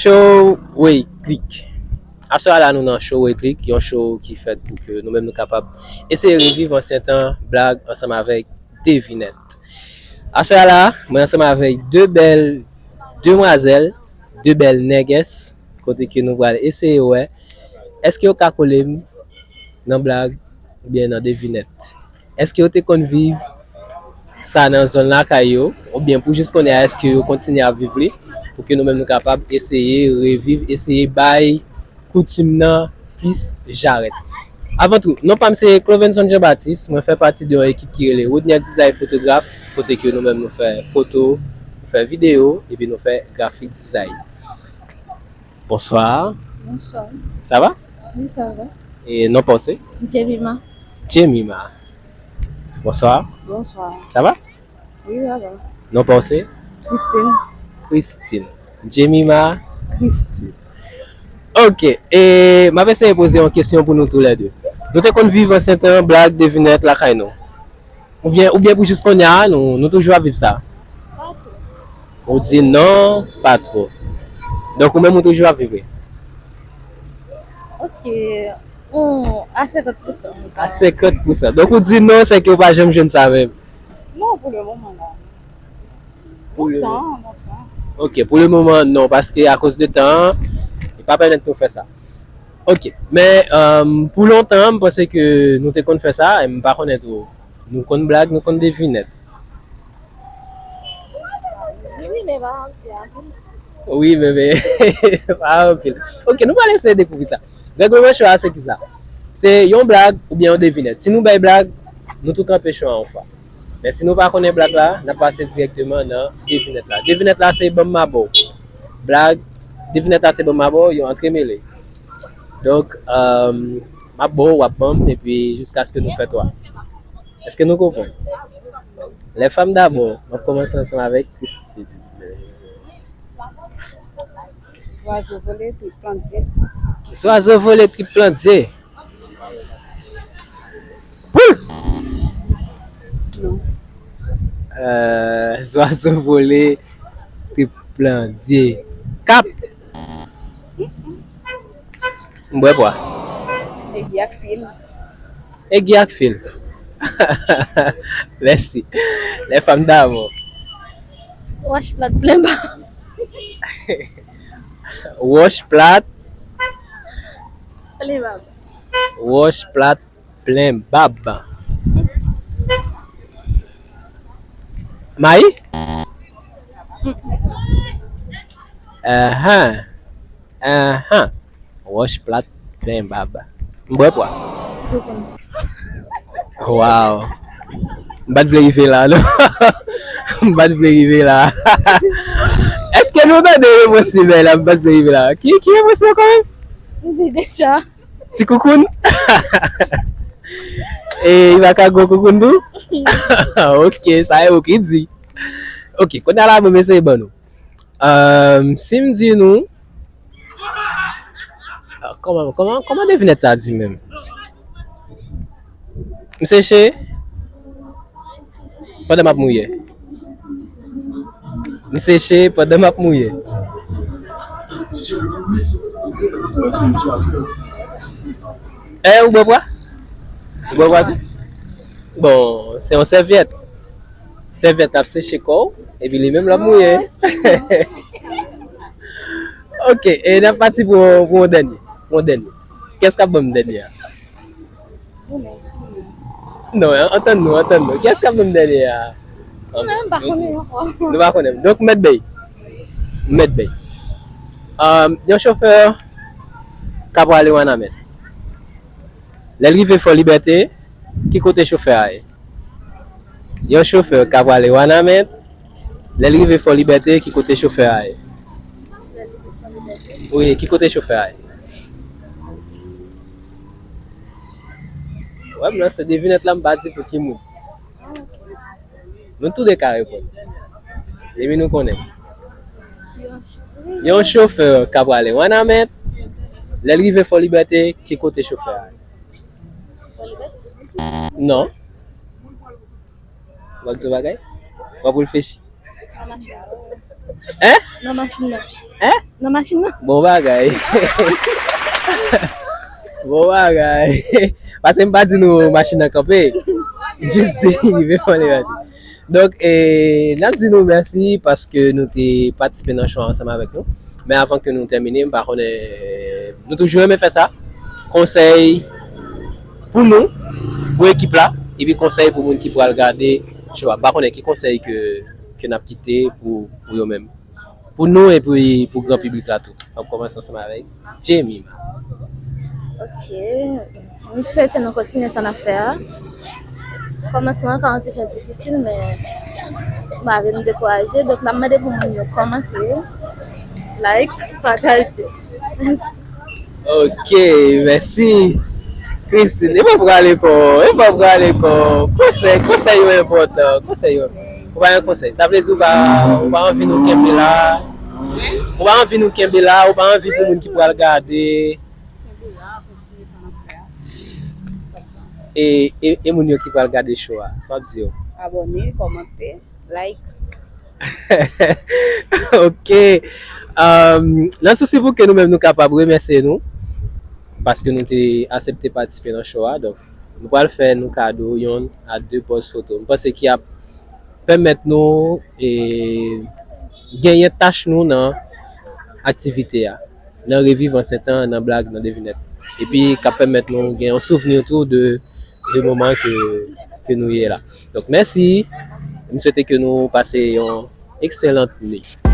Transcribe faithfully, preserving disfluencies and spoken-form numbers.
Show Wey Klik. Aswè a la nou nan Show Wey Klik, yon show ki fèt pou ke nou menm nou kapab eseye reviv ansyen tan, blag ansanm avèk devinèt. Aswè a la, mwen ansanm avèk de bèl demwazèl, de bèl nègès, kote ke nou pral eseye wè èske yo ka kole m nan blag oubyen nan devinèt. Èske yo te konn viv sa nan zòn lakay yo, oubyen pou jis konnen a èske yo kontinye ap viv li, pou ke nou menm nou kapab eseye reviv, eseye bay koutim nan plis jarèt. Avan tou, non pa m se Clovenson Jean Baptiste, mwen fè pati de yon ekip ki rele Rodnier Design Fotograf, kote ke nou menm nou fè foto, nou fè videyo, epi nou fè grafik design. Bonsoir. Bonsoir. Ça va? Oui, ça va. E non pa w se? Jemima. Jemima. Bonsoir. Bonsoir. Ça va? Oui, ça va. Non pa w se? Christine. Christine. Jemima, Christine. Ok. E m ap eseye poze yon kesyon pou nou toulède. Nou te konn viv ansyen tan blag, devinèt lakay nou? Oubyen, oubyen pou jis kounye a, nou, nou toujou ap viv sa? Ou di non, pa twò. Donk, ou menm, ou toujou ap viv li? Ok. Ou, a senkant pousan. A senkant pousan. Donk, ou di non, se ke ou pa janm jwenn sa menm? Non, pou le moman la. Pou le moman. Ok, pou le moman, non, paske akoz de tan, li pa pèmèt nou fè sa. Ok, men, euh, pou lontan, m panse ke nou te konn fè sa, e m pa konnen tou. Nou konn blag, nou konn devinèt. Wi, men pa anpil, anpil. Wi, men, men, pa anpil. Ok, nou pral eseye dekouvri sa. Règleman cho a, se kisa? Se yon blag oubyen yon devinèt. Si nou bay blag, nou tou kanpe cho a yon fwa. Men si nou pa konnen blag la, n ap pase dirèkteman nan devinèt la. Devinèt la, se ban m m ap ba w. Blag, devinèt la, se ban m m ap ba w, yo antremele. Donk, euh, m ap ba w, w ap ban m, epi jiskaske nou fè twa. Èske nou konprann? Les femmes d'abord. M ap kòmanse ansanm avèk Christine. Zwazo vole, trip plandye. Zwazo vole, trip plandye. Poul! Non. Euh, zwazo vole, trip plandye. Kap! M bwè pwa. Egi ak fil. Egi ak fil. Mèsi. Les femmes d'abord. Wòch plat plen bab. Wòch plat. Plen bab. Wòch plat plen bab. Mayi? Ahan. Ahan. Wòch plat plen bab. M bwè pwa. Ti kokoun. Waw. M pa t vle rive la, non. M pa t vle rive la. Èske nou tande repons li bay la? M pa t vle rive la. Ki, ki repons li ankò menm? M di deja. Ti koukoun? E, li pa ka gwo koukoun tou? Ok, sa e ou ki di. Ok, kounye a la, mwen eseye ban nou. Euh, si m di nou, ah, kòman, kòman, kòman devinèt sa di menm? M seche pandan m ap mouye. M seche pandan m ap mouye. Eh, ou bwè pwa? Ou bwè pwa tou? Bon, se yon sèvyèt. Sèvyèt ap seche kò w, epi li menm l ap mouye. Ok, e n ap pati pou, pou yon dènye. Pou yon dènye. Kiyès k ap ban m dènye a? Non, an-, antann nou, antann nou. Kiyès k ap ban m dènye a? Mwen menm, m pa konnen ankò. Nou pa konnen. Donk, m mèt bay. M mèt bay. Um, yon chofè k ap prale Wanament. Lè l rive Fò Libète, ki kote chofè a ye? Yon chofè k ap prale Wanament, lè l rive Fò Libète, ki kote chofè a ye? Wi, ki kote chofè a ye? Wè, m lanse devinèt la, m pa di pou ki moun. Nou tou de ka reponn. Epi nou konnen. Yon chofè k ap prale Wanament, lè l rive Fò Libète, ki kote chofè a ye? Non. W ap di yon bagay? W ap reflechi. Hein? Nan machin nan. Hein? Nan machin nan. Bon bagay. Bon bagay. Paske m pa di nou machin nan kanpe. M jis di rive pran li rete. Donk, eh, n ap di nou mèsi paske nou te patisipe nan show ansanm avèk nou. Men avan ke nou tèmine, m pa konnen, nou toujou renmen fè sa. Konsèy pou nou, pou ekip la, epi konsèy pou moun ki pral gade show a. M pa konnen ki konsèy ke, ke n ap kite pou, pou yo menm. Pou nou epi pou gran piblik la tou. N ap kòmanse ansanm avèk Jemima. Ok. M swete nou kontinye sa n ap fè a. Kòmansman an ka yon ti jan difisil, men m pa vle nou dekouraje. Donk, n ap mande pou moun yo kòmante, like, pataje. Ok, mèsi. Christine, e pa prale kò, e pa prale kò. Konsèy, konsèy yo enpòtan, konsèy yo. Ou pa yon konsèy. Sa vle di ou pa, ou pa anvi nou kenbe la. Ou pa anvi nou kenbe la, ou pa anvi pou moun ki pral gade. E, e, e moun yo ki pral gade show a, sa w ap di yo? Abòne, kòmante, like. Ok. Um, nan sousi pou ke nou menm nou kapab remèsye nou, paske nou te aksepte patisipe nan show a, donk nou pral fè nou kado yon a de pòz foto. M panse ki ap pèmèt nou e, genyen tach nou nan aktivite a, nan reviv ansyen tan, nan blag, nan devinèt. Epi k ap pèmèt nou gen yon souvni tou de, de moman ke, ke nou ye la. Donk, mèsi. M swete ke nou pase yon ekselant nwit.